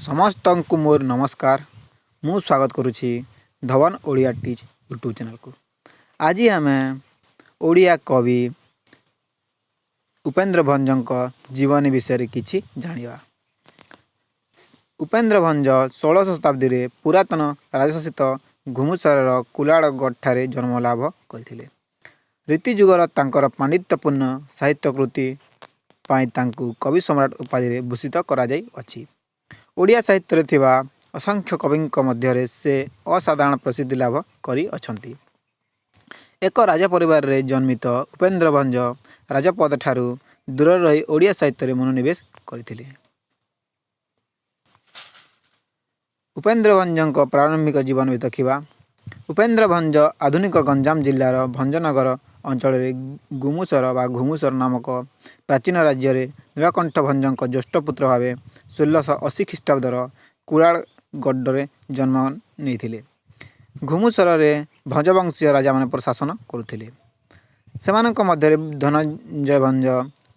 ସମସ୍ତଙ୍କୁ ମୋର ନମସ୍କାର। ମୁଁ ସ୍ୱାଗତ କରୁଛି ଧବନ ଓଡ଼ିଆ ଟିଚ୍ ୟୁଟ୍ୟୁବ୍ ଚ୍ୟାନେଲ୍କୁ। ଆଜି ଆମେ ଓଡ଼ିଆ କବି ଉପେନ୍ଦ୍ର ଭଞ୍ଜଙ୍କ ଜୀବନୀ ବିଷୟରେ କିଛି ଜାଣିବା। ଉପେନ୍ଦ୍ର ଭଞ୍ଜ 16ଶ ଶତାବ୍ଦୀରେ ପୁରାତନ ରାଜଶାସିତ ଘୁମୁସରର କୁଲାଡ଼ଗଡ଼ଠାରେ ଜନ୍ମଲାଭ କରିଥିଲେ। ରୀତିଯୁଗର ତାଙ୍କର ପାଣ୍ଡିତ୍ୟପୂର୍ଣ୍ଣ ସାହିତ୍ୟକୃତି ପାଇଁ ତାଙ୍କୁ କବି ସମ୍ରାଟ ଉପାଧିରେ ଭୂଷିତ କରାଯାଇଅଛି। ଓଡ଼ିଆ ସାହିତ୍ୟରେ ଥିବା ଅସଂଖ୍ୟ କବିଙ୍କ ମଧ୍ୟରେ ସେ ଅସାଧାରଣ ପ୍ରସିଦ୍ଧି ଲାଭ କରିଅଛନ୍ତି। ଏକ ରାଜ ପରିବାରରେ ଜନ୍ମିତ ଉପେନ୍ଦ୍ର ଭଞ୍ଜ ରାଜପଦଠାରୁ ଦୂରରେ ରହି ଓଡ଼ିଆ ସାହିତ୍ୟରେ ମନୋନିବେଶ କରିଥିଲେ। ଉପେନ୍ଦ୍ର ଭଞ୍ଜଙ୍କ ପ୍ରାରମ୍ଭିକ ଜୀବନ ଦେଖିବା। ଉପେନ୍ଦ୍ର ଭଞ୍ଜ ଆଧୁନିକ ଗଞ୍ଜାମ ଜିଲ୍ଲାର ଭଞ୍ଜନଗର ଅଞ୍ଚଳରେ ଗୁମୁସର ବା ଘୁମୁସର ନାମକ ପ୍ରାଚୀନ ରାଜ୍ୟରେ ନୀଳକଣ୍ଠ ଭଞ୍ଜଙ୍କ ଜ୍ୟେଷ୍ଠ ପୁତ୍ର ଭାବେ 1680 ଖ୍ରୀଷ୍ଟାବ୍ଦର କୁଳାଳଗଡ଼ରେ ଜନ୍ମ ନେଇଥିଲେ। ଘୁମୁସରରେ ଭଞ୍ଜବଂଶୀୟ ରାଜାମାନେ ପ୍ରଶାସନ କରୁଥିଲେ। ସେମାନଙ୍କ ମଧ୍ୟରେ ଧନଞ୍ଜୟ ଭଞ୍ଜ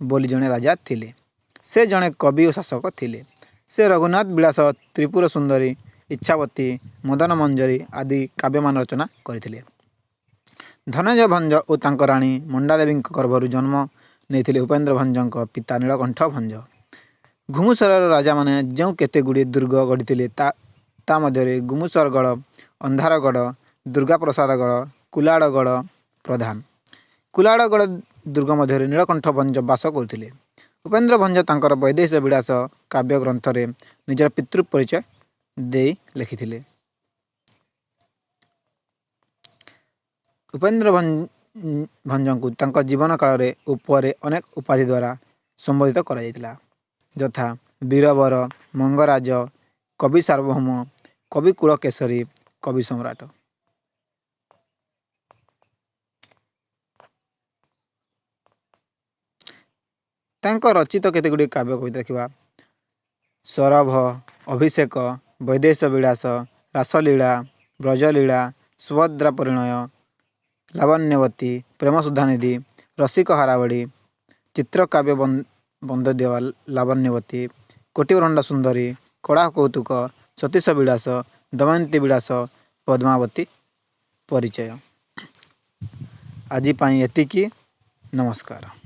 ବୋଲି ଜଣେ ରାଜା ଥିଲେ। ସେ ଜଣେ କବି ଓ ଶାସକ ଥିଲେ। ସେ ରଘୁନାଥ ବିଳାସ, ତ୍ରିପୁର ସୁନ୍ଦରୀ, ଇଚ୍ଛାବତୀ, ମଦନ ମଞ୍ଜରୀ ଆଦି କାବ୍ୟମାନ ରଚନା କରିଥିଲେ। ଧନଞ୍ଜୟ ଭଞ୍ଜ ଓ ତାଙ୍କ ରାଣୀ ମଣ୍ଡାଦେବୀଙ୍କ ଗର୍ଭରୁ ଜନ୍ମ ନେଇଥିଲେ ଉପେନ୍ଦ୍ର ଭଞ୍ଜଙ୍କ ପିତା ନୀଳକଣ୍ଠ ଭଞ୍ଜ। ଘୁମୁସରର ରାଜାମାନେ ଯେଉଁ କେତେଗୁଡ଼ିଏ ଦୁର୍ଗ ଗଢ଼ିଥିଲେ ତା ମଧ୍ୟରେ ଗୁମୁସରଗଡ଼, ଅନ୍ଧାରଗଡ଼, ଦୁର୍ଗାପ୍ରସାଦଗଡ଼, କୁଲାଡ଼ଗଡ଼ ପ୍ରଧାନ। କୁଲାଡ଼ଗଡ଼ ଦୁର୍ଗ ମଧ୍ୟରେ ନୀଳକଣ୍ଠ ଭଞ୍ଜ ବାସ କରୁଥିଲେ। ଉପେନ୍ଦ୍ର ଭଞ୍ଜ ତାଙ୍କର ବୈଦେହୀଶ ବିଳାସ କାବ୍ୟ ଗ୍ରନ୍ଥରେ ନିଜର ପିତୃ ପରିଚୟ ଦେଇ ଲେଖିଥିଲେ। ଉପେନ୍ଦ୍ର ଭଞ୍ଜଙ୍କୁ ତାଙ୍କ ଜୀବନ କାଳରେ ଉପରେ ଅନେକ ଉପାଧି ଦ୍ୱାରା ସମ୍ବୋଧିତ କରାଯାଇଥିଲା, ଯଥା ବୀରବର, ମଙ୍ଗରାଜ, କବି ସାର୍ବଭୌମ, କବି କୁଳକେଶରୀ, କବି ସମ୍ରାଟ। ତାଙ୍କ ରଚିତ କେତେଗୁଡ଼ିଏ କାବ୍ୟ କବିତା ଦେଖିବା। ସରଭ, ଅଭିଷେକ, ବୈଦେହୀଶ ବିଳାସ, ରାସଲୀଳା, ବ୍ରଜଲୀଳା, ସୁଭଦ୍ରା ପରିଣୟ, ଲାବଣ୍ୟବତୀ, ପ୍ରେମ ସୁଧାନିଧି, ରସିକ ହାରାବଡ଼ି, ଚିତ୍ରକାବ୍ୟ ବନ୍ଦୋଦ୍ୟ ଲାବଣ୍ୟବତୀ, କୋଟିବ୍ରହ୍ମାଣ୍ଡ ସୁନ୍ଦରୀ, କଳା କୌତୁକ, ସତୀଶ ବିଳାସ, ଦମୟନ୍ତୀ ବିଳାସ, ପଦ୍ମାବତୀ ପରିଚୟ। ଆଜି ପାଇଁ ଏତିକି। ନମସ୍କାର।